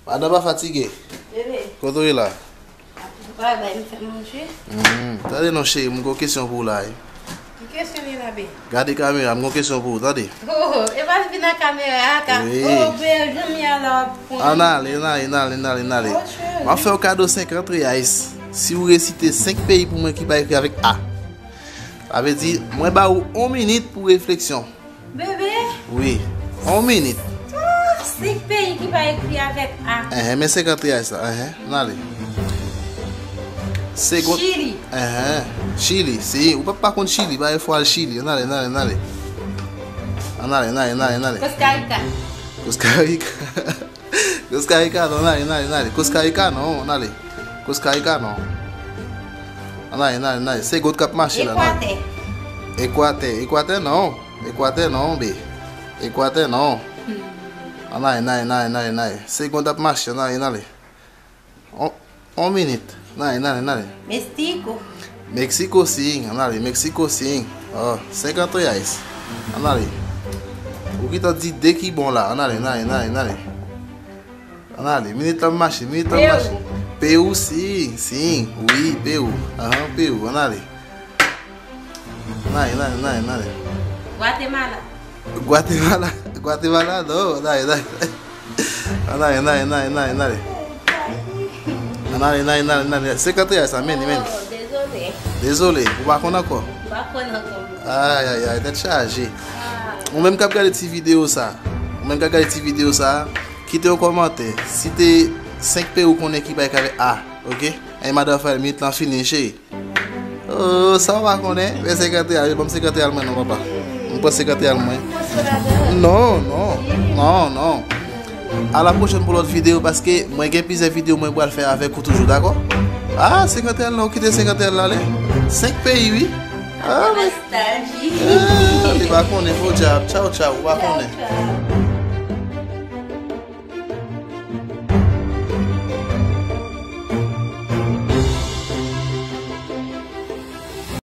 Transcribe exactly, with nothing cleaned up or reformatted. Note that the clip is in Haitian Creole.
Madan pa fatige. Bebe. Kote w ye la? Travay, m fè manje. Hmm, tande non cheri, m gon kesyon pou w la wi. Ki kesyon li la, be? Gade kamera, m gon kesyon pou w, tande. Oh, e pa vin nan kamera a ka. Wi. Oh, be, janm ye la w ap pran. Ann ale, ann ale, ann ale, ann ale, ann ale. Oh, cheri. M ap fè w kado senkant reais. Si w resite senk peyi pou mwen ki pa ekri avèk A. Sa vle di, mwen ba ou yon minit pou refleksyon. Bebe? Wi. Yon minit. Oh, senk peyi ki pa ekri avèk A. Enhen, men senkant reais la. Enhen, ann ale. Segonn. Chili. Enhen. Chili, si. Ou pa, pa konn Chili, pa gen fwa al Chili. Ann ale, ann ale, ann ale. Ann ale, ann ale, ann ale, ann ale. Costa Rica. Costa Rica. Costa Rica non, ann ale, ann ale, ann ale. Costa Rica non, ann ale. Costa Rica non. Ann ale, ann ale, ann ale. Segonn k ap mache la, ann ale. Ekwatè. Ekwatè, Ekwatè non. Ekwatè non, be. Ekwatè non. Hmm. Ann ale, ann ale, ann ale, ann ale, ann ale. Segonn ap mache, ann ale, ann ale. On, on minit. Ann ale, ann ale, ann ale. Mexico. Mexico sim, ann ale, Mexico sim. Oh, senkant reais. Ann ale. Ou gentan di de ki bon la. Ann ale, ann ale, ann ale, ann ale. Ann ale, minit la ap mache, minit la ap mache. Peru. Peru, si, si, wi, Peru. Ahan, Peru, ann ale. Ann ale, ann ale, ann ale, ann ale. Guatemala. Guatemala, Guatemala, non, ann ale, ann ale. Ann ale, ann ale, ann ale, ann ale, ann ale. Ann ale, ann ale, ann ale, ann ale. Senkant reais sa, men, men. Oh, dezole. Dezole, ou pa konn ankò? M pa konn ankò. Ay, ay, ay, tèt chaje. Ah. Ou menm k ap gade ti videyo sa, ou menm k ap gade ti videyo sa, kite yon kòmantè. Site senk peyi ou konnen ki pa ekri avèk A, oke? Ay, madan Rafael, minit lan fini, cheri. Oh, sa w pa konnen? Men senkant real, ban m senkant real mwen non, papa. M pran senkant real mwen. Non, non, non, non. A la pwochèn pou lòt videyo, paske mwen gen plizyè videyo mwen pral fè avèk ou toujou, dakò? Ah, senkant real non, kite senkant real la ale. Senk peyi, wi. Ah, wi. Nostalji. Ah, li pa konnen, podyab. Tchaw, tchaw, ou pa konnen. Tchaw, tchaw.